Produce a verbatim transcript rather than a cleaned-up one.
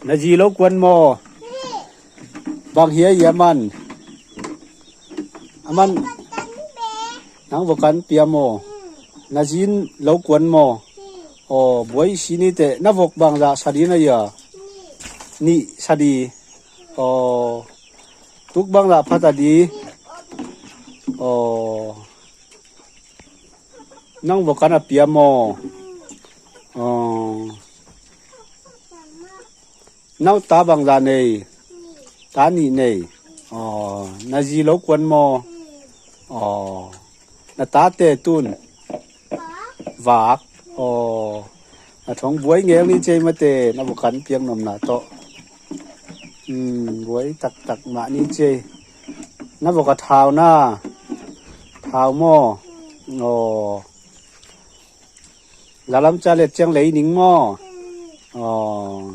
Na zi lo kuan maw? Bang hia hia man? A man nang vok an pia maw? Na zin lo kuan maw? Aw, buai si ni teh, na vok bangzah sa di na hia? Nih sa di. Aw, tuk bangzah pha ta di. Aw, nang vok an a pia maw? Aw, nau ta bangzah nei? Ta nih nei. Aw, na zi lo kuan maw? Aw, na tate tun vak. Aw, na thong buai ngel ni cei mate, na vok an piak nomna tawh. Hmm, buai taktak mah ni cei. Na vok a thau na? Thau maw? Aw, zalam ca let ciang lei ning maw? Aw,